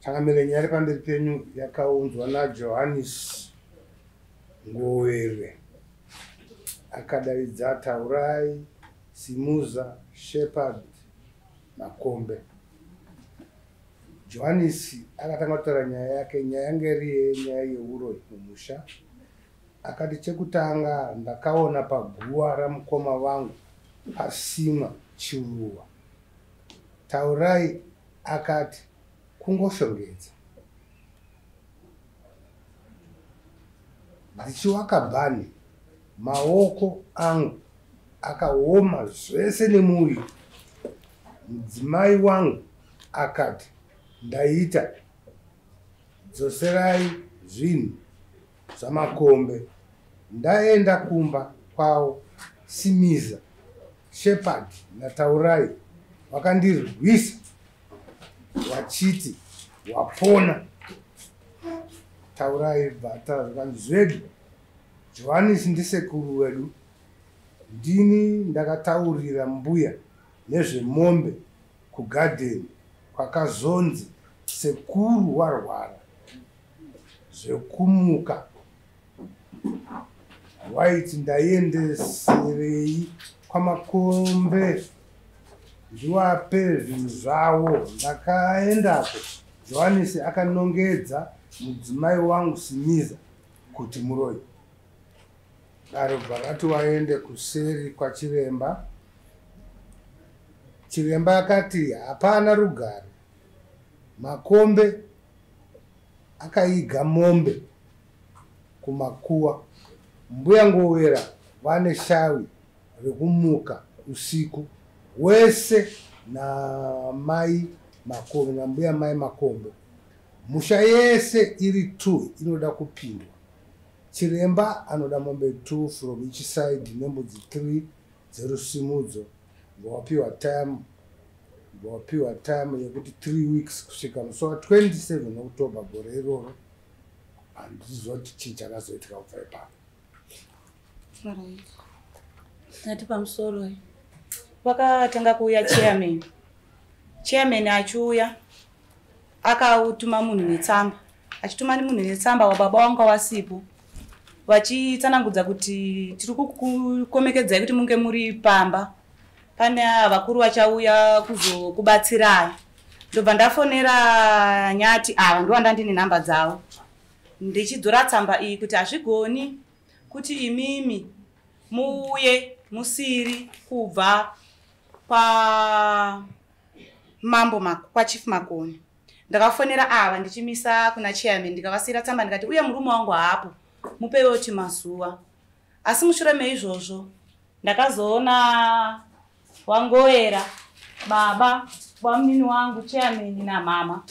Changamire, nyaya iri pamberi penyu yakaunzwa naJohannes Ngowere. Akadaidza Taurai, Simuza, Shepherd Makombe. Johannes akatanga kutaura nyaya yake, nyaya yange iri yenyaya yeuroyi mumusha. Akati chekutanga ndakaona paguva ramukoma vangu pasimwa chiruwa. Taurai akati kungoshongedza. Ndichiwaka bhani, maoko angu akaoma zvese nemuviri. Mudzimai wangu akati ndaita dzoserai zvinhu zvaMakombe. Ndaenda kumba kwavo, Simiza, Shepherd naTaurai vakandirwisa vachiti wapona. Taurai bvata zvikanzi zvedu Johannes ndisekuru wedu, ndini ndakataurira mbuya nezvemombe kugadheni kwakazonzi sekuru warwara zvekumuka waiti ndaiendeserei kwaMakombe ndiwape zvinhu zvavo. Ndakaendako Johannes akanongedza mudzimai wangu Simiza kuti muroyi. Dare bva rati waende kuseri kwachiremba. Chiremba akati hapana rugare. Makombe akaiga mombe kumakuwa. Mbuya Ngowera vane shavi rekumuka usiku wese namai Makombe nambuya mai Makombe. Musha yese iri 2 inoda kupindwa. Chiremba anoda mombe 2 from each side nembudzi 3 dzerusimudzo. Wapiwa time, wapiwa time yekuti 3 weeks kusvika musi wa 27 October gore iroro. Handizoti chii chakazoitika kubva ipapo. Ati pamusoro vakatanga kuuya chairman. Chairman achiuya akautuma munhu netsamba, achituma munhu netsamba wababa wanga wasipo, vachitsanangudza kuti tiri kukomekedzai kuti munge muri pamba, pane vakuru vachauya kuzokubatsirai. Ndobva ndafonera Nyati, ava ndowanda ndine nhamba dzavo, ndichidzora tsamba iyi kuti hazvigoni kuti imimi muuye musiri kubva kwa mambo kwaChief Makoni. Ndakafonera ava ndichimisa kuna chairman, ndikavasiyira tsamba ndikati uye murume wangu haapo, mupewo chimazuva. Asi mushure meizvozvo ndakazoona wangoera baba wamunini wangu chairman namama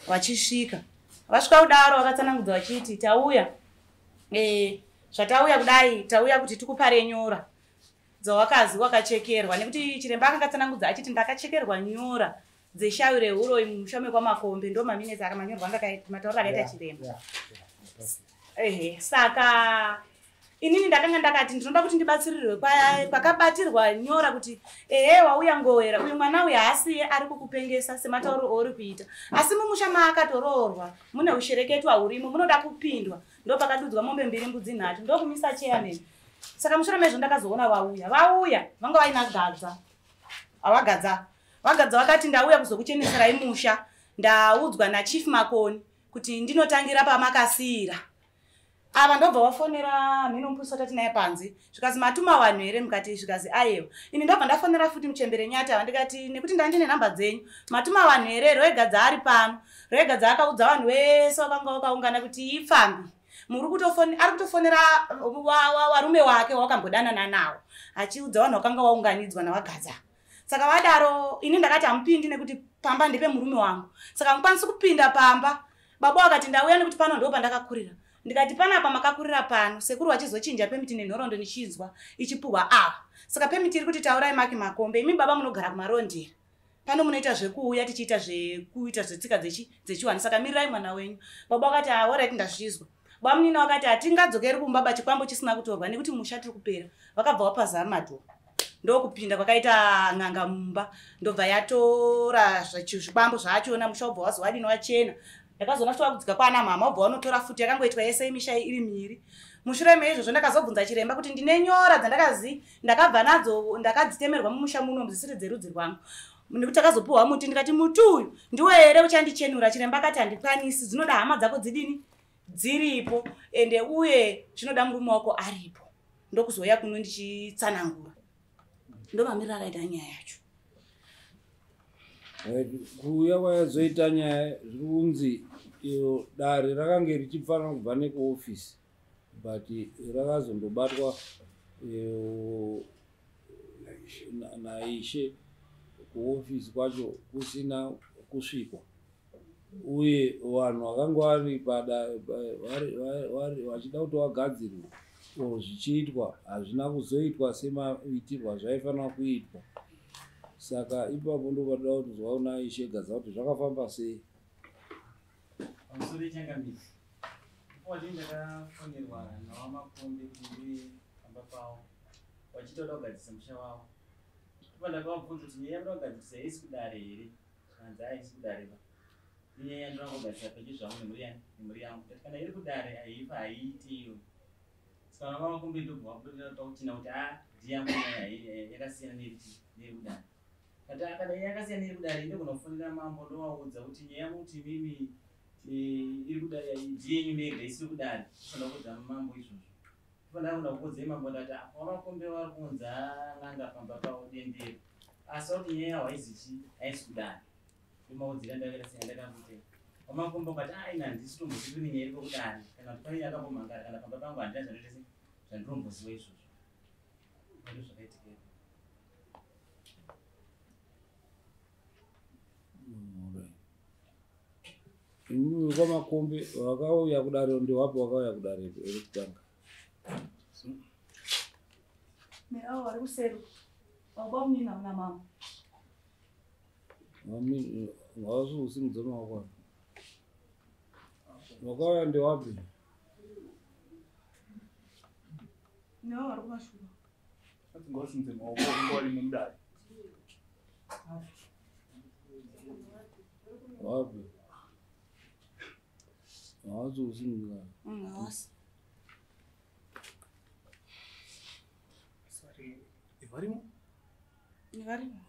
vachisvika. Vasvika kudaro vakatsanangudza vachiti tauya zvatauya kudai, tauya kuti tikupare nyora dzawakazi wakachekerwa, nekuti chiremba akanga tsanangudza achiti ndakachekerwa nyora dzeshavi rehuroyi mumusha mekwaMakombe. Ndo maminetsi akamanyorwa matauriro akaita chiremba. Ehe, saka inini ndakanga ndakati ndinoda kuti ndibatsirirwe kwakabatirwa nyora, kuti ehe wauya Ngowera, uyu mwana uyu haasiye ari kukupengesa sematauriro ouri kuita, asi mumusha maakatoroorwa mune ushereketwa hurimo, munoda kupindwa. Ndo pakadudzwa mombe 2 mbudzi 3, ndokumisa chairman. Saka mushure mezvo ndakazoona vauya vanga vaina Gadza. Avagadza vagadza vakati ndauya kuzokucheneserai musha, ndaudzwa naChief Makoni kuti ndinotangira pamakasiyira. Ava ndobva wafonera mhino mupurisa tati naye panze, zvikazi matuma vanhu here mukati? Zvikazi aiwa. Ini ndobva ndafonera futi muchembere Nyati ava, ndikati nekuti ndandine nhamba dzenyu, matuma vanhu here? Roegadza ari pano. Roegadza akaudza vanhu vese vakanga vakaungana kuti ipfambi, muri ari kutofonera varume wake wakambodanana nawo, achiudza vanhu vakanga vaunganidzwa navagadza. Saka vadaro ini ndakati hamupindi nekuti pamba ndepe murume wangu, saka hamukwanisi kupinda pamba. Baba vakati ndauya nekuti pano ndo pandakakurira. Ndikati panapa makakurira pano, sekuru vachizochinja permit nenhoroondo nichinzwa ichipuhwa ava. Saka permit iri kuti taurai Maki Makombe, imi baba munogara kuMarondera pano, munoita zvekuuya tichiita zvekuita zvetsika dzechiwani, saka mirirai mwana wenyu. Baba vakati alright, ndazvizwa. Bamunini vakati hatingadzokeri kumba bachikwambo chisina kutorwa nekuti musha tiri kupera. Vakabva vapaza madhoo, ndokupinda kwakaita n'anga mumba, ndobva yatora zvikwambo zvachona, musha wobva wazowadini wachena. Ndakazoona futi wakudzika kwana mama wobva wanotora futi yakangoitwa yese imisha iri miiri. Mushure meizvozvo ndakazobvunza chiremba kuti ndine nyora dzandakazi ndakabva nadzo ndakadzitemerwa mumusha muno dzisiri dzerudzi rwangu. Nekuti takazopiwa muti ndikati muti uyu ndiwo here uchandichenura. Chiremba akati handikwanisi, dzinoda hama dzako dzidini dziripo ende uye zvinoda murume wako aripo. Ndokuzouya kuno ndichitsanangura. Ndomamiriro akaita nyaya yacho. Kuuya kwayazoita nyaya zviri kunzi iyo dare rakange richifanira kubva nekuofisi but rakazondobatwa naishe kuofisi kwacho kusina kusvikwa uye vanhu vakanga vari vachida kuti vagadzirwe zvichiitwa hazvina kuzoitwa semaitirwa zvaifanira kuitwa. Saka ipapo ndopatoda kuti zvaona Ishe Gaza kuti zvakafamba sei. Pamusoro ichangamire. Ipapo ndakafonerwa naVaMakombe kuti ndiuye pamba pavo vachida kuda kugadzirisa musha wavo. Ipapo ndakavabvunza kuti nyaya yamunoda kugadzirisa haisi kudare here? Zvikanzi haisi kudare ba. Inyaya yandinoda kugadzirisa peche zvangu nemhuri yangu. Ndati kana iri kudare haifa haiiti iyo. Saka VaMakombe ndobva vabudira pakutina kuti ndiyangu nyaya yakasiyana neiri kudare. Kana yakasiyana neiri kudare ndogona kufonera mambo ndovaudza kuti nyaya yamuti imimi iri kudare ndiyenyu mega isiri kudare. Ndinofanira kuudza mambo izvozvo. Ndinofanira kuenda kuudzai mambo ndati VaMakombe vari kuunza n'anga pamba pavo dendero. Asi vari kuti nyaya yavo haisi kudare. Ndomaudzira ndakaita. VaMakombe vakati ina handisi tombozivi kune nyaya iri kudare. Kana kuti pane yakambomhangara kana pamba pangu handina zvandinomboziva izvozvo. Ndizvo zvakaitika. Imimi kwaMakombe vakauya kudare ndewapi wakauya kudare rekutanga? Avo vari kuseri. Baba munini hamuna mama. Ngavasi kusimudza maoko. Wakauya ndewapi? Neavo vari kumashure. Ngavasimudze maoko vari mudare. Wapi? Havasi kusimudza. Havasi. Varimo? Varimo.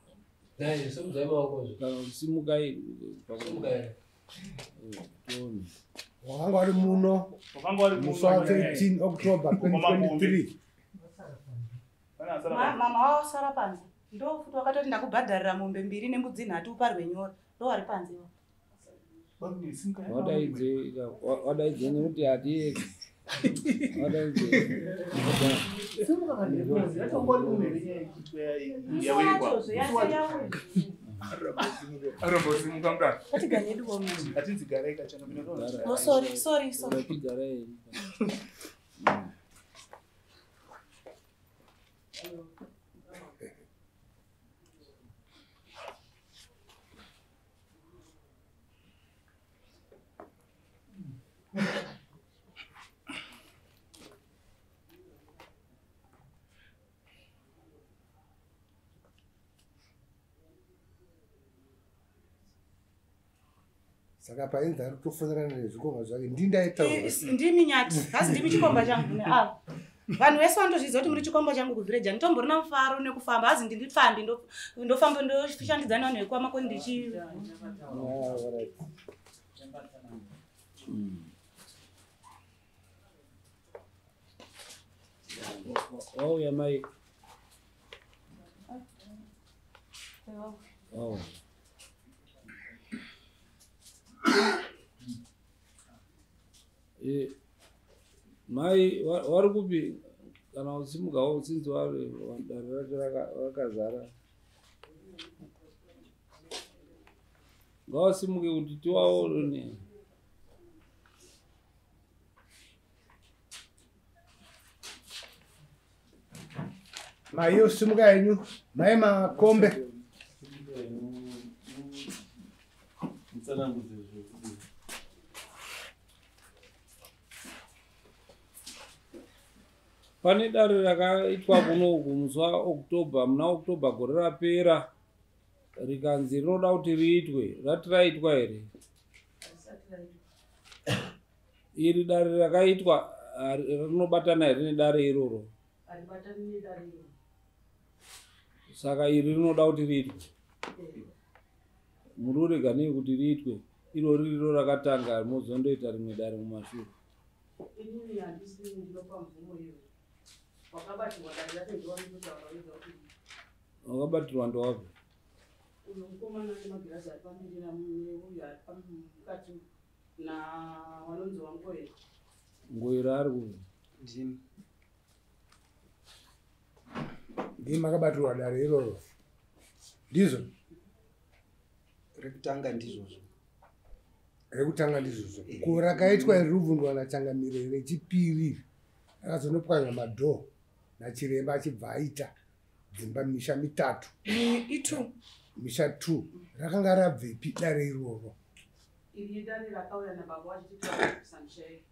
Dai, simudzai maoko. Kana simukai. Simukai. Wakanga vari muno musi wa 13 October 2023. Mama wasara panze. Ndo futi wakatoti ndakubhadharira mombe mbiri nembudzi nhatu uparwe nyora. Ndo vari panze ivo. Wadaidze nekuti hatieki. Wadaidze. Arambosimuka mudare. Ngatigare hedu vomwe. Ngatinzigarai kachana. Oh, sorry, sorry, sorry. Ngatigarai. Saka painzi ari kutofonerana nezvikomba zvake ndindaitaura. Ndimi Nyati, hazi ndimi chikomba changu ava. Vanhu vese vanotozviziva kuti muri chikomba changu kuvhireji. Handitomborina mufaro nekufamba, hazi ndindipfambi ndofamba ndoshandidzana nevanhu vekwaMakoni ndichi. Wauya mai. Oh. Mai vari kupi kana usimukawo sinzi vari dare racho rakazara. Ngavasimuke kuti tivaone. Mai osimuka henyu, mai Makombe. Pane dare rakaitwa kunoku musi waOctober, muna October gore rapera, rikanzi rinoda kuti riitwe. Rati raitwa here? Iri dare rakaitwa rinobatana here nedare iroro? Saka iri rinoda kuti riitwe. Muri urega nei kuti riitwe? Iro ririro rakatanga mozondoita rimwe dare mumashure. Inini handisi ndinopa mvumo iyo. Wakabatirwa dare racho ndowanototaura wega kuti Wakabatirwa ndowapi? Uyo mukomana ane magirazi ari pamberi neuyo ari mukati na vanonzi vaNgoera. Ngoera ari kupi? Ndimi. Ndimi makabatirwa dare iroro. Ndizvo? Rekutanga ndizvozvo. Rekutanga ndizvozvo. Ko rakaitwa iri rubvundwa nachangamire rechipiri rakazonopwanywa madhoo nachiremba achibva aita dzimba misha mitatu. Itu. Misha 2. Rakanga rabvepi dare iroro? Iri dare rakauya nababa vachiti tinoisa misha yedu.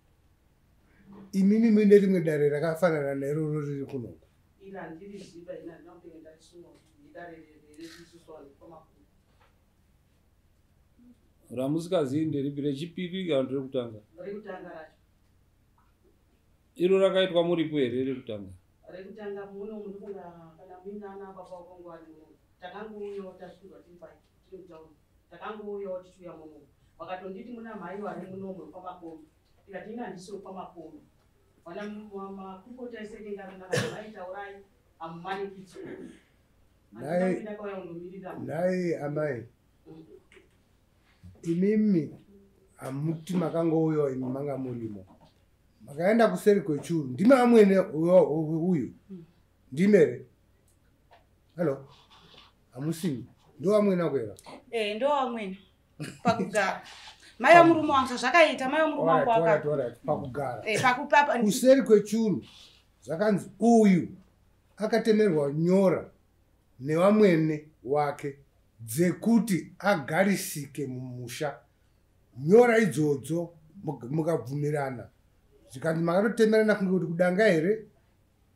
Imimi mune rimwe dare rakafanana nairoro riri kunoko. Iri handiriziva ini handina kupinga ndarisunga kuti idare rerisusu vanhu kwamakuru. Ramusikazivi nderipi, rechipiri kana rekutanga? Rekutanga racho. Iro rakaitwa muripo here rekutanga? Rekutanga muno munofunga kana muina ana baba vangu vari muno. Takangouyawo tasvikirwa tiri pai tiri mutauni. Takangouyawo tichiuya muno. Vakatonditi muna mhai vari munomu kwamakombe. Tikati ini handisiwo kwamakombe. Vana makurukota ese ndingakanaka mai taurai hamumanikidzwi. Nhai Ndakauya kundomirira. nhai amai. Imimi hamuti makangouyawo imi manga murimo. Makaenda kuseri kwechuru. Ndimi amwene uyu. Ndimi here? Hello. Hamusimi. Ndo amwene akwera. Ndo amwene. Pakugara. Mai vamurume wangu zvazvakaita mai vamurume wangu Alright, waka. alright, pakugara. Pakupapa Kuseri kwechuru zvakanzi uyu akatemerwa nyora nevamwene wake dzekuti agarisike mumusha. Nyora idzodzo mukabvumirana. Zvikanzi makatotemerana kunge kuti kudanga here?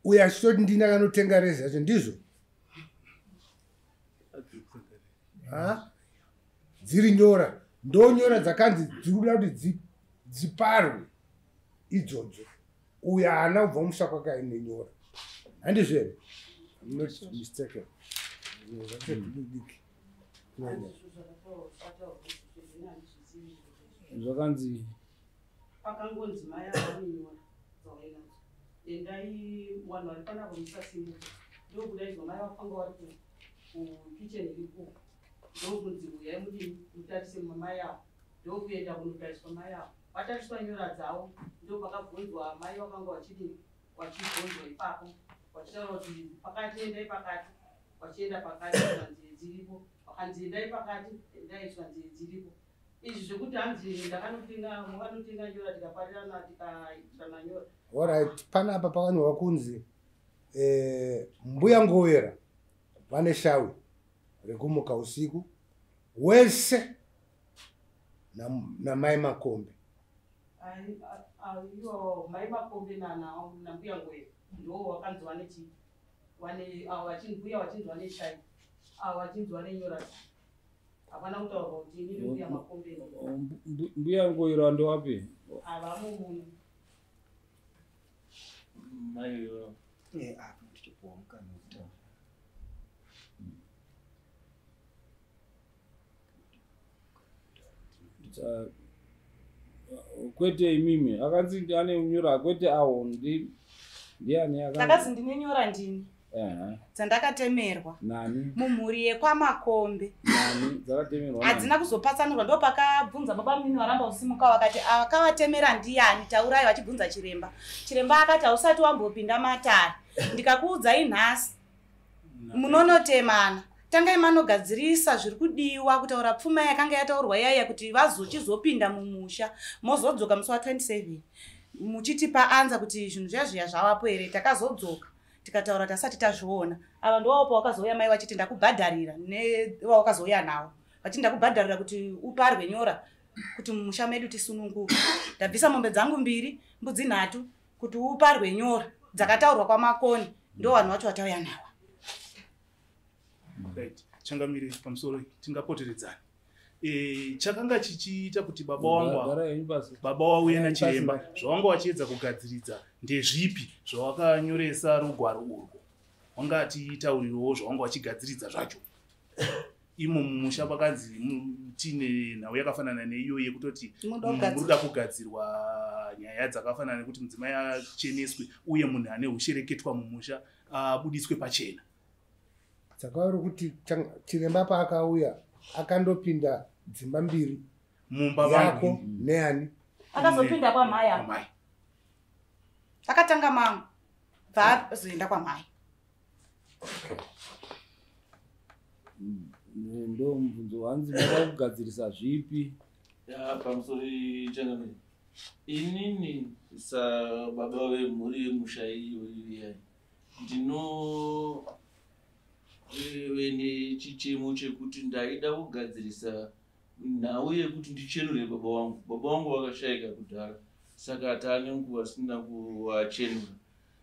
Uyu achitoti ndini akanotenga rezi yacho ndizvo? Ha? Dziri nyora. Ndo nyora dzakanzi dziri kuda kuti dziparwe idzodzo. Uyu haana kubva musha kwake aine nyora. Handizvo here? I'm not mistaken. Zvakanzi pakangonzi mai ava vane nyora dzavainadzo. Endai vanhu vari panapa musasimuka. Ndokudaidzwa mai vakanga vari kukicheni iripo. Ndokunzi uyai mudini mutarise mai avo. Ndokuenda kunotariswa mai avo. Vatariswa nyora dzavo ndopakabvunzwa mai vakanga vachidini vachibvunzwa ipapo. Vachitaura kuti pakati endai pakati. Vachienda pakati zvikanzi dziripo. Vakanzi endai pakati endai zvikanzi dziripo. Izvi zvekuti hanzi ndakanotenga makanotenga nyora tikaparirana tikaitirana nyora. Alright, panapa pakanyorwa kunzi mbuya Ngowera vane shawi rekumuka usiku wese namai Makombe. Ivo mai Makombe nambuya Ngowera ndo vakanzi vane chii? Vane avo vachinzi mbuya vachinzi vane shayi avo vachinzi vane nyora. Hapana kutaurwa kuti inini mbuya Makombe. Mbuya Ngowera ndowapi? Havamo muno. Mai Apa tichipuwa mukana wekutaura. Kwete imimi akanzi ane nyora kwete awo ndiani akanzi? Ndakazi ndine nyora ndini. Dzandakatemerwa. Nani? Mumhuri yekwaMakombe. Nani dzakatemerwa? Hadzina kuzopatsanurwa ndo pakabvunza baba munini varamba kusimuka vakati akavatemera ndiani taurai vachibvunza chiremba. Chiremba akati hausati wambopinda matare. Ndikakuudzai nhasi. Munonotemana. Tangai manogadzirisa zviri kudiwa kutaura pfuma yakanga yataurwa yaiya kuti vazochizopinda mumusha mozodzoka musi wa27 muchitipa anza kuti zvinhu zviya zviya zvavapo here. Takazodzoka tikataura tasati tazviona. Ava ndovavo pavakazouya mai vachiti ndakubhadharira nevavakazouya navo vachiti ndakubhadharira kuti uparwe nyora kuti mumusha medu tisununguke. Ndabvisa mombe dzangu 2 mbudzi 3 kuti uparwe nyora dzakataurwa kwaMakoni ndo vanhu vacho vatauya navo. Right. Changamire pamusoro tingapoteredzana. Chakanga chichiita kuti baba wangu Gara henyu pasi. Baba wauya Gara nachiremba, pasi. zvawanga wachiedza kugadziridza ndezvipi zvawakanyoresa rugwaro urwo? Wanga atitaurirewo zvawanga wachigadziridza zvacho imo mumusha. Pakanzi tine nhau yakafanana neiyo yekutoti Munoda munoda kugadzirwa. kugadzirwa nyaya dzakafanana nekuti mudzimai acheneswe uye munhu ane ushereketwa mumusha abudiswe pachena. Saka uri kuti chiremba paakauya akandopinda dzimba mbiri mumba yako vangu neani? Akazopinda kwamai apa. Kwamai. Akatanga mangu, bva azoenda kwamai. Ndo mubvunzo wanzi munoda kugadzirisa zvipi? Ya, pamusoro changamire, inini sababa vemhuri yemusha iyo iya, ndinove nechichemo chekuti ndaida kugadzirisa nhau yekuti ndichenure baba vangu. Baba vangu vakashayika kudhara, saka taane nguva tisina kuvachenura.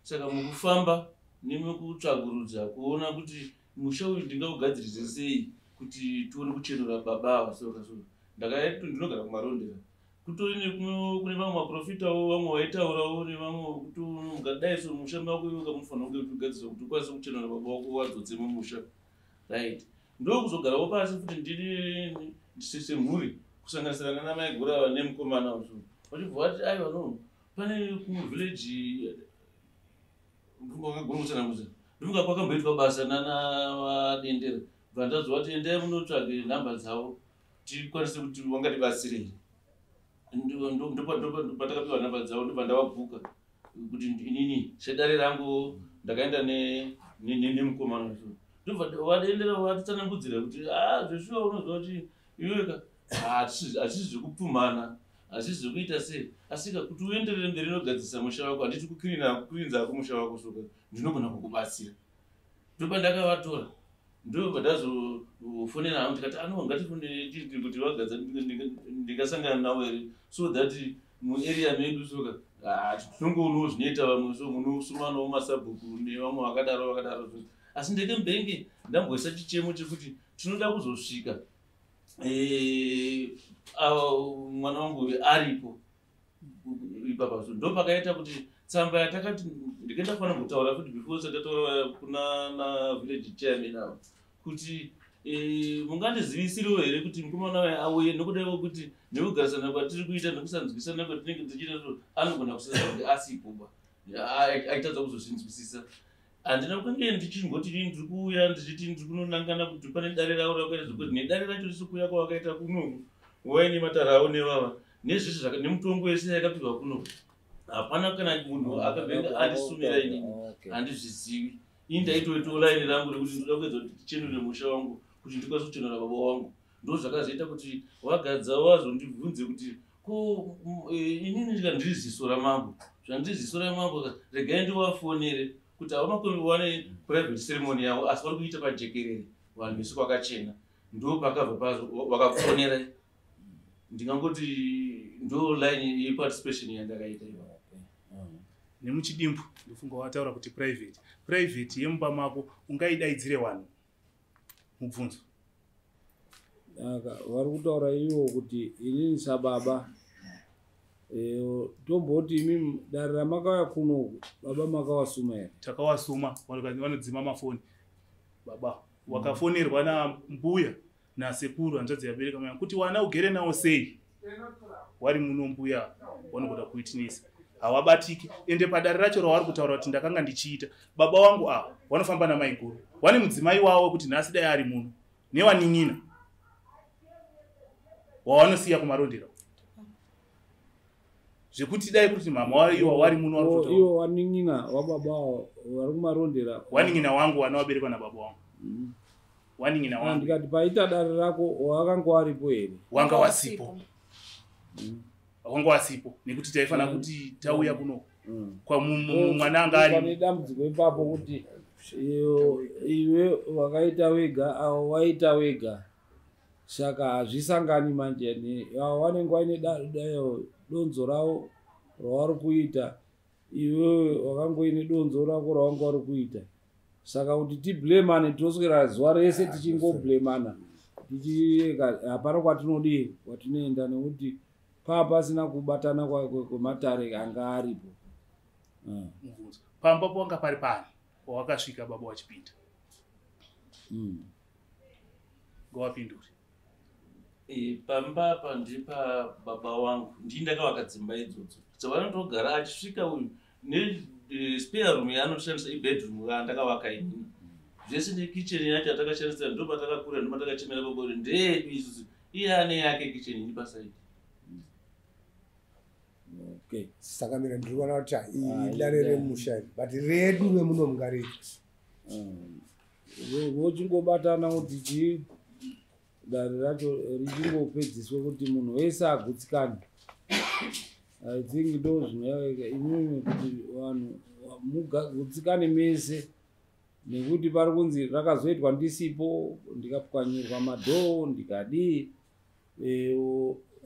Saka mukufamba nemukutsvagurudza kuona kuti musha uyu ndingaugadzirise sei kuti tione kuchenura baba ava, soka so ndakaiti ndinogara kuMarondera, kutori kune vamwe maprofitawo, vamwe vaitaurawo nevamwe kuti ungadai so musha mako iwe kamufanira kunge uchigadzirisa kuti ukwanise kuchenura baba wako wadzotse mumusha, right? Ndokuzogarawo pasi futi ndiri semhuri, kusanganisira nana mai Gura nemukomana usu, vachibva vati aiwa, no, pane kuvillage wakagona kutsanangudza, ndofunga kwakamboitwa basa nana vaDendera. Bva ndazova kuti endai munotsvage nhamba dzavo tikwanise kuti wangatibatsire. Ndopatakapiwa nhamba dzavo, ndobva ndavabhuka kuti inini sedare rangu ndakaenda nemukomana. Ndobva vaDendera vatitsanangudzira kuti a zveshuwa unoziva kuti iweka hazvisi zvekupfumana, hazvisi zvekuita sei, asika kuti uenderere mberi nogadzirisa musha wako, handiti kukirinzako musha wako, soka ndinogona kukubatsira. Ndopa ndakavatora, ndobva ndazofonera hangu, ndikati ano ngatifonere kuti vagadza ndingasangana navo here, so that muarea medu soka tinongoonawo zvinoita vamwe, so munosumanawo masabhuku nevamwe vakadaro vakadaro. Asi ndekembenge ndamboisa chichemo chekuti tinoda kuzosvika mwana wangu uyu aripo ipapa. So ndo pakaita kuti tsamba yatakati ndikaenda kufanira kutaura futi before sati tataura kuna na village chairman avo kuti mungandizivisirewo here kuti mukomana waye auye, nokuda kwekuti nekugarisana kwatiri kuita nekusanzwisana kwatinenge tichiita, so anogona kusasa kuti asipo ba aitadza kuzozvinzwisisa. Handina kunge ndichimboti ini ndiri kuuya ndichiti ndiri kunonangana kuti pane dare ravo rakaita zvekuti nedare racho risi kuuya kwavakaita kunoku waine matare avo nevava nezvese nemutongo yese yakapiwa kunoku, hapana kana munhu akabenge andisumira inini. Handizvizivi ini, ndaitoitawo laini rangu rekuti ndoda kuedza kuti tichenure musha wangu kuti ndikwanise kuchenura baba wangu. Ndo zvakazoita kuti wagadza wazondibvunze kuti ko inini ndika ndiri ziso ramambo, zvandiri ziso ramambo, regai ndivafonere kuti hava wane private ceremony yavo, asi vari kuita pajekerere vanhu vese kwakachena. Ndo pakabva pazo vakafonera. Ndingangoti ndo line yeparticipation yandakaita ivo. Nemuchidimbu, ndofunga wataura kuti private yemumba mako ungaidaidzire vanhu? Mubvunzo. Aka vari kutaura ivo kuti inini sababa, tomboti imi dare ramakauya kunoku baba makavasuma here? Takawasuma, vanodzima mafoni. Baba wakafonerwa nambuya nasekuru, hanzvadzi yabereka mai, kuti wana ugere nawo sei wari muno, mbuya vanogoda kuitinisa, hawabatiki. Ende padare racho ravari kutaura kuti ndakanga ndichiita, baba wangu ava vanofamba namaiguru, vane mudzimai wavo wekuti nhasi dai ari muno, newanin'ina wavanosiya kuMarondera, zvekuti dai kuti mama waiwa wari muno vari kutotaura. Ivo wanin'ina wababa avo vari kuMarondera? Wanin'ina wangu, wana waberekwa nababa wangu. Wanin'ina wangu. Ndikati paita dare rako wakanga waripo here? Wanga wasipo, wanga wasipo, nekuti taifanira kuti tauya kuno kwa mwana anga Pane ari. dambudziko ipapo kuti iwe wakaita wega, avo waita wega, saka hazvisangani manje. Avo vanenge vaine donzo ravo ravari kuita, iwewe wakangoine donzo rako rawanga uri kuita, saka kuti tiblemane, tinoswera zuva rese tichingoblemana. Tichirega hapana kwatinodii kwatinoenda nekuti paa pasina kubatana kwematare anga aripo. Mubvunzo. Pamba pawanga pari pani pawakasvika baba wachipinda? Ngawapindure. Pamba apa ndepa baba wangu, ndini ndakavaka dzimba idzodzo dzavanotogara. Achisvika uyu nespare room yaanoshandisa ibedroom yandakavaka inini, zvese nekitchen yacho yatakashandisa. Ndo patakakura, ndo patakachemera baba kuti ndeyedu isusu. Iye ane yake kitchen iri pasaidi. Okay. Saka mira, ndiri kuona kuti Ah, iyi dare remusha iri, but redu vemuno mungareiti. Vochingobatana kuti chii, dare racho richingopedziswe kuti munhu wese agutsikane. I think ndo zvinoyaika imimi kuti vanhu mugutsikane mese, nekuti pari kunzi rakazoitwa ndisipo, ndikapwanyirwa madhoo, ndikadii.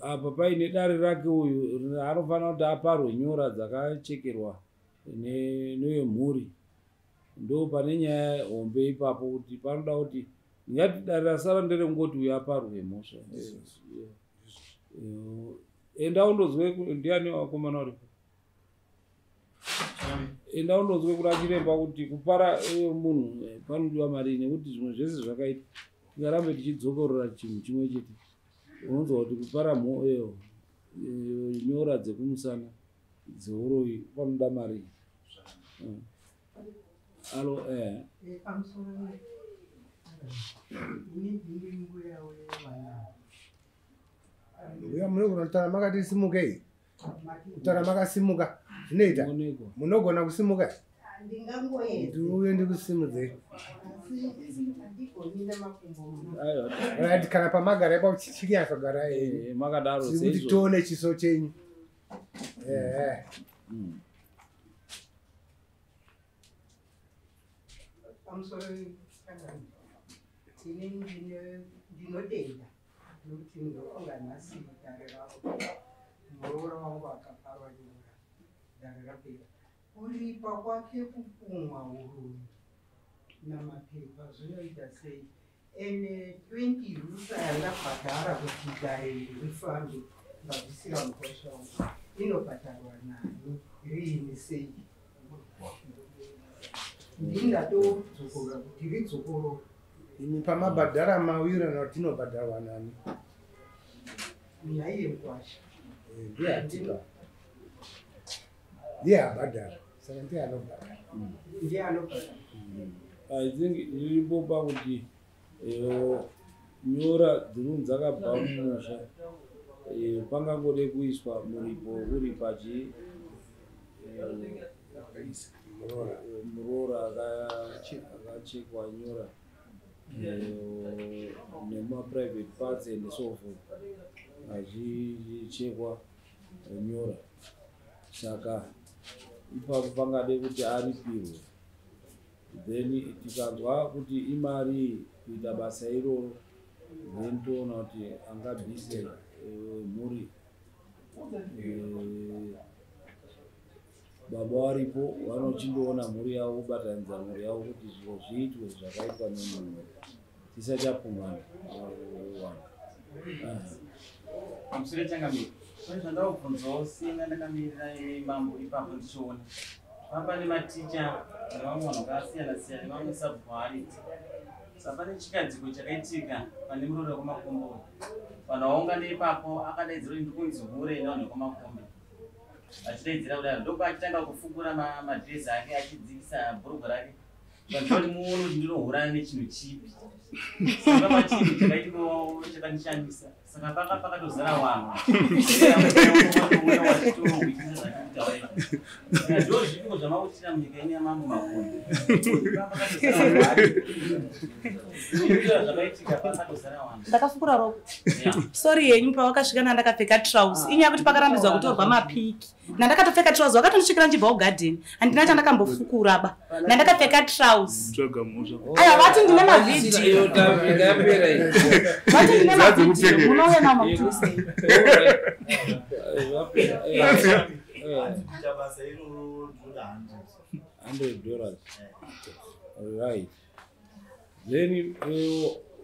Apa paine dare rake uyu anofanira kuti aparwe nyora dzakachekerwa newemhuri. Ndo pane nyaya hombe ipapo, kuti panoda kuti ndingati dare rasara nderekungoti uyu aparwe mhosva. Enda undozwe ndiani vakomana varipo, enda undozwe kuna chiremba kuti kupara munhu panodiwa mari, nekuti zvimwe zvese zvakaita tingarambe tichidzokorora chinhu chimwe chete. Unonzwa kuti kupara nyora dzekumusana dzeuroyi panoda mari. Alo. Pamusoro, ini ndini mbuya wevana. Uya, munogona kutaura makati simukei, kutaura makasimuka zvinoita. Onekwa. Munogona kusimuka? Ndingangoedza. Ndiuye ndikusimudzei. Asi handigoni nemakumbo muno. Aiwa. Right, kana pamagara ipapo chichinyatsogarai henyu. Makadaro Tiri kuti seizvo. tione chiso chenyu. Ehe. Pamusoro, ini ndinotenda nokuti ndofunga nhasi dare ravo, muroora wangu akaparwa nyora, dare rapera. Kuripa kwake kupumwa uroyi namapepa zvinoita sei? Ene 20 rusa yandabhadhara kuti dare rifambe, ndabvisira mukosha wangu, inobhadharwa nani, riini, sei? Ndindatodzokorora kuti ridzokorora. Imi pamabhadhara mawirana kuti inobhadharwa nani? Naiye mukwasha. Ndiye atipa, ndiye abhadhara, saka ndiye anobhadhara. Ndiye anobhadhara. I think iripo pakuti nyora dzirunzi dzakabva mumusha, pangangode kuiswa muripo uri pachi muroora akachekwa nyora nemaprivate parts and so forth, achichekwa nyora, saka ipapo pangade kuti aripirwe. Then tikanzwa kuti imari kuita basa iroro, then toona kuti angabvise mhuri. Baba varipo vanochindoona mhuri yavo, kubatanidza mhuri yavo kuti zviro zviitwe zvakaitwa nemunhu, tisachapumhana vanhu. Pamusoro, changamire, pane zvandakubvunzawo sina ndakamirira mambo ipapo ndichiona pamba nematicha nevamwe vanhu vakasiyana siyana nevamwe sabhuku. Saka pane chikadziko chakaitika pane muroora wekumakombe. Vanhu vaungana ipapo, akadaidzira kuti ndikunzi hure nevanhu vekumakombe. Achidaidzira kudaro, ndopaachitanga kufukura madhirezi ake, achidzikisa bhurugwa rake. Vanhu kuti muone kuti ndinohurana nechinhu chipi. Saka pachinhu chakaitikawo chakandishamisa, saka paka pakatozara vanhu wachitohwitisa. Ndo zvipiko zvamakuitira munyika ino yamambo Makoni? Zvakaitika pakatozara vanhu. Ndakafukura roko, sorry yenyu. Pawakasvika nandakapfeka trouse, inyaya yekuti pakarambidzwa kutorwa mapiki, nandakatopfeka trouse. Wakatondisvikira ndichibva kugadheni, handina chandakambofukura ba, nandakapfeka trouse. Tsvaga mhosva. Aiwa, vati ndine mavhidhiyo, vati ndine mavhidhiyo, munouya nawo makutisei. Kuita basa iroro ndinoda 100. $100, right. Then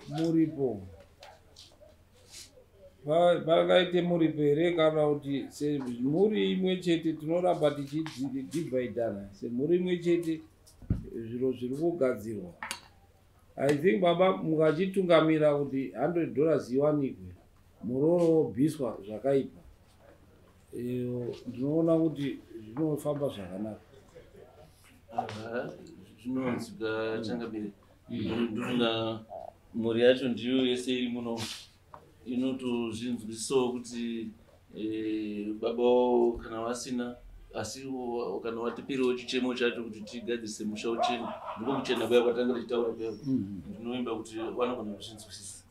muripo. Pangaite muripo here kana kuti semhuri imwe chete tinoramba tichidhivhaidhana semhuri imwe chete zviro zviri kugadzirwa. I think baba mukachitungamira kuti $100 iwanikwe murooro wobviswa zvakaipa, ndinoona kuti zvinofamba zvakanaka. Zvinonzwika changamire. Ndofunga mhuri yacho ndiyo yese iri muno inotozvinzwisisawo kuti baba wavo kana vasina, asi kana watipiriwo chichemo chacho kuti tigadzirise musha uchene, ndiko kuchena kuya kwatanga tichitaura kuya. Ndinovimba kuti vanogona kuzvinzwisisa.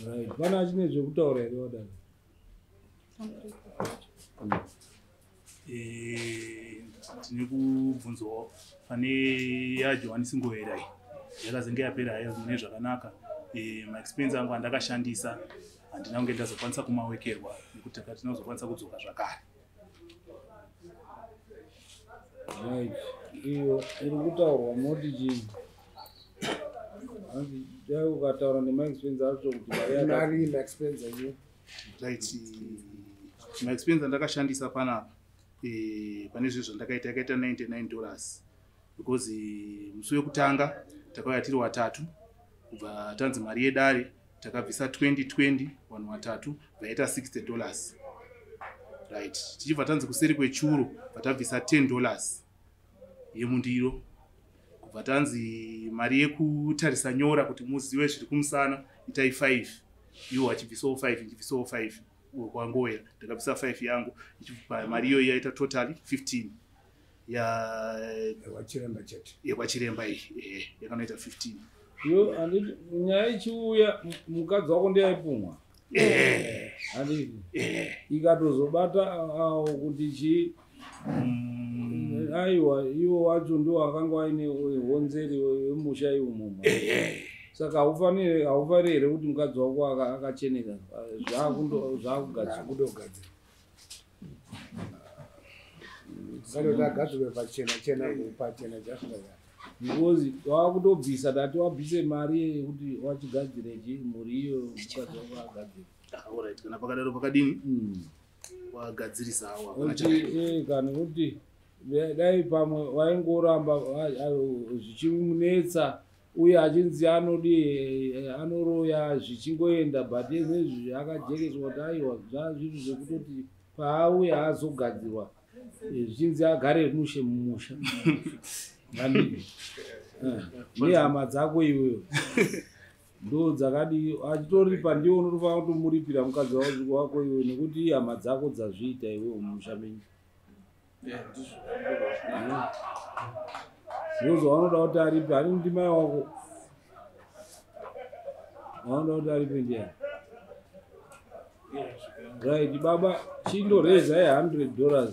Right, pana achine zvekutaura here wadaro? Tine kubvunzwawo pane yaJohanisi Ngovera iyi yakazenge yapera hayo mune zvakanaka. Maexpense angu andakashandisa handina kunge ndazokwanisa kumawekerwa nekuti tinozokwanisa kudzoka zvakare. Right, iyo iri kutaurwa moti chii? Hanzi dai ukataura nemaexpense acho kuti mari mari maexpense ayo. Right, maexpense andakashandisa panapa pane zvinhu zvandakaita yakaita $99 because musi wekutanga takauya tiri watatu, kubva tanzi mari yedare takabvisa 2020 vanhu watatu vaita $60. Right, tichibva tanzi kuseri kwechuro vatabvisa $10 yemundiro, kubva tanzi mari yekutarisa nyora kuti muzive zviri kumusana itai 5, iwo achibvisawo 5 ndichibvisawo 5 kwangowera ndakabvisa 5 yangu, mari iyoyi yaita totally 15 yekwachiremba chete, yekwachiremba iyi yakanoita 15. Yo handiti nyaya ichiuya mukadzi wako ndiyaipumwa handiti ikatozobata kuti chii, aiwa iwo wacho ndiwo akanga aine honzeri wemusha iumomo. Saka haufaniri here kuti mukadzi wako akacheneka zvakugadzirwa agadzirwe pachena chena pachena jasvika because wakutobvisa tati wabvise mari yekuti wachigadzire chi mhuri iyo mukadzi wako agadzire. Alright, kana pakadaro pakadini wagadzirisawo kana kuti dai pamwe waingoramba zvichimunetsa uye achinzi anodi anoroya zvichingoenda, but nezvi akajekeswa kuti aiwa zvazvinhu zvekutoti paauya azogadzirwa zvichinzi agare mushe mumusha nehama dzako iweyo ndo dzakadi achitoripa, ndiwo unotofanira kutomuripira mukadzi wako iwe nekuti ihama dzako dzazviita iwewo mumusha menyu. Ndozvaunoda kuti aripe, hani ndimai wako vanoda kuti aripe ndiani? Right, baba chindoreza $100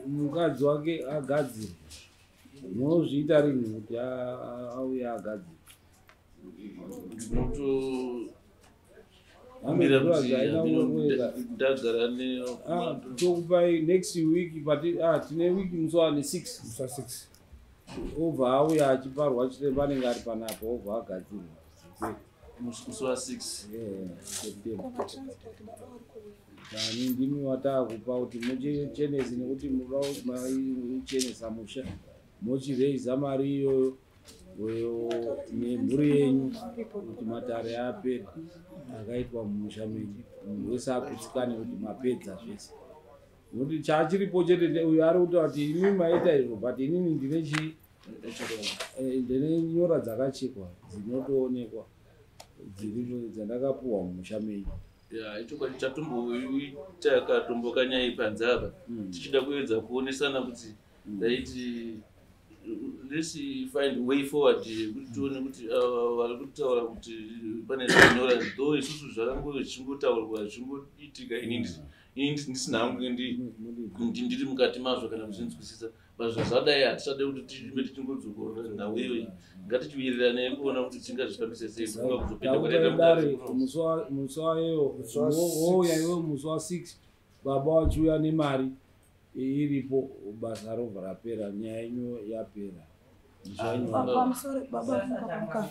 mukadzi wake agadzire. Munozviita rini kuti auye agadzire? Ndagara tokupai next week, but tine week musi wane 6 obva auya achiparwa chiremba anenge ari panapa obva agadzirwa musi wa 6 September. Kani ndimi wataakupa kuti muchenese nekuti muda muchenesa musha mochireisa mari iyoyo nemhuri yenyu kuti matare apere akaitwa mumusha menyu, munhu wese akutsikane kuti mapedza zvese. Nokuti chachiripo chete uyu ari kutaura kuti imi maita izvo, but inini ndine chii, ndine nyora dzakachekwa dzinotoonekwa dziripo dzandakapuhwa mumusha menyu. Ichokwadi chatomboita katombokanyai panze apa tichida kuedza kuonesana kuti ndaiti let's find way forward kuti tione kuti vari kutaura kuti pane zvinyora though isusu zvakangove zvichingotaurwa zvichingoitika, ini ndisina hangu ndiri mukati mazvo kana kuzvinzwisisa, but zvazvadai hatichade kuti tiime tichingodzokorora nhau iyoyi, ngatichiwirirane kuona kuti tingazvifambise sei kufunga kuzopinda kwataita mudare musi wayo wouya iwe musi wa 6 baba wachiuya nemari iripo, basa robva rapera, nyaya yenyu yapera. Pamusoro baba muka.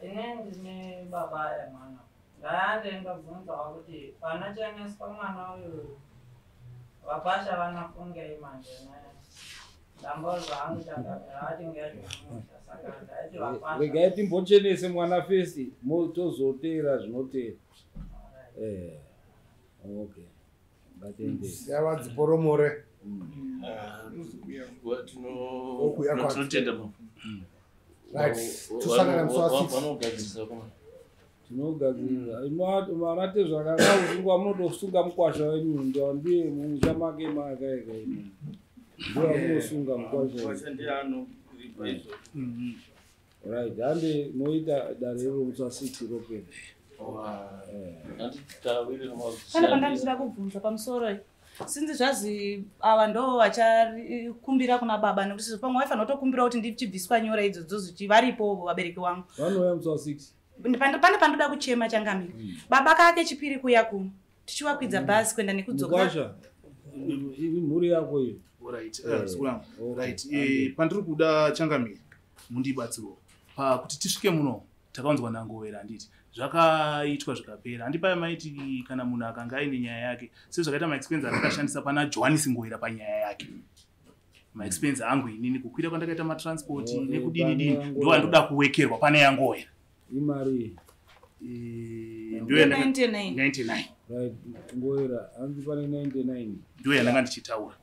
Ini ndine baba emwana. Ndayande ndobvunzawo kuti panocheneswa mwana uyu vakwasha vanofungei manje ndambozwa hangu changamira vati ngezvemusha saka ndaiti vakwasha. Regai timbochenese mwana first tozoteera zvinoteera. Okay. Ngatende. Yavadziporomore. Tinotenda baba. Right. Tosangana musi wa 6. Vanogadzirisa kuma. Tinogadzirira. Mwana zvakanaka kusungwa munotosunga mukwasha wenyu ndiye mumusha make makaeka imi. Ndiye munosunga mukwasha. Mukwasha ndiye anoripa izvozvo. Right, hande moita dare iro musi wa 6 ropera. Pane pandandichida kubvunza pamusoro iyi. Sinzi zvazi ava ndo vachakumbira kuna baba nekuti sezvo pamwe vaifanira kutokumbira kuti ndichibviswa nyora idzodzo zichi varipo vabereki vangu. Vanouya musi wa 6. Pane pandoda kuchema changamire. Baba kake chipiri kuya kuno tichiwakwidza bhazi kuenda nekudzoka. Mukwasha, mhuri yako iyo. Right, right. Pandiri kuda changamire mundibatsiro pakuti tisvike muno takaunzwa naNgovera handiti zvakaitwa zvikapera handi paya maiti kana munhu akanga aine nyaya yake sezvakaita maexpense atakashandisa pana Johannes Ngowera panyaya yake maexpense angu inini kukwira kwandakaita matransport nekudini dini ndo andoda kuwekerwa pane yaNgowera imari ndo yandanga 99. 99 Right, Ngowera hanzi pane 99 ndo yandanga ndichitaura.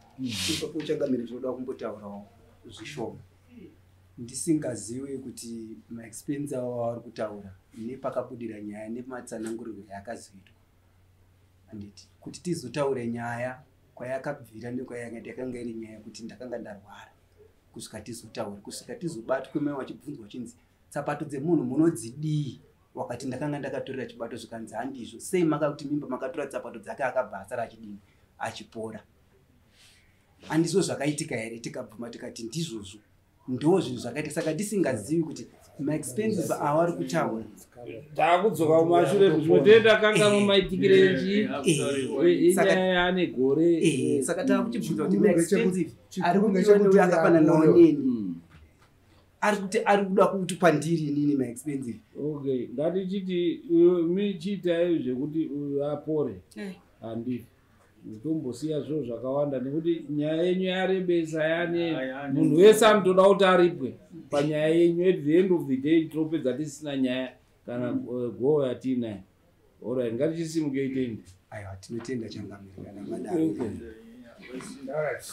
Ipapo changamire tinoda kumbotaurawo zvishoma ndisingazive kuti maexpense avo avari kutaura nepakabudira nyaya nematsanangurirwo yakazoitwa handiti kuti tizotaure nyaya kwayakabvira nekwayakaenda yakanga iri nyaya yekuti ndakanga ndarwara kusvika tizotaure kusvika tizobatwe mai wachibvunzwa chinzi tsapato dzemunhu munodzidii wakati ndakanga ndakatorera chibato zvikanzi handizvo sei makakuti mimba makatora tsapato dzake akabva asara achidini achipora handizvo zvakaitika here tikabvuma tikati ndizvozvo ndo zvinhu zvakaita saka tisingazivi kuti maexpenses avari kutaura Takudzoka kumashure zvinotoenda kanga maitikire inyaya yaane gore. Saka takuchibvunza kuti maexpensive ari kudiwa neuyo akafananawo neni ari kuti ari kuda kuti kwandiri inini maexpensive. Okay, ngatichiti michiitai zvekuti uyu apore handiti tombosiya zviro zvakawanda nekuti nyaya yenyu yarebesa yane munhu wese anotoda kuti aripwe panyaya yenyu. At the end of the day tinopedza tisina nyaya kana goho yatiinayo. Alright, ngatichisimukei tende. Aiwa, tinotenda changamire kana madaro. Okay. Alright.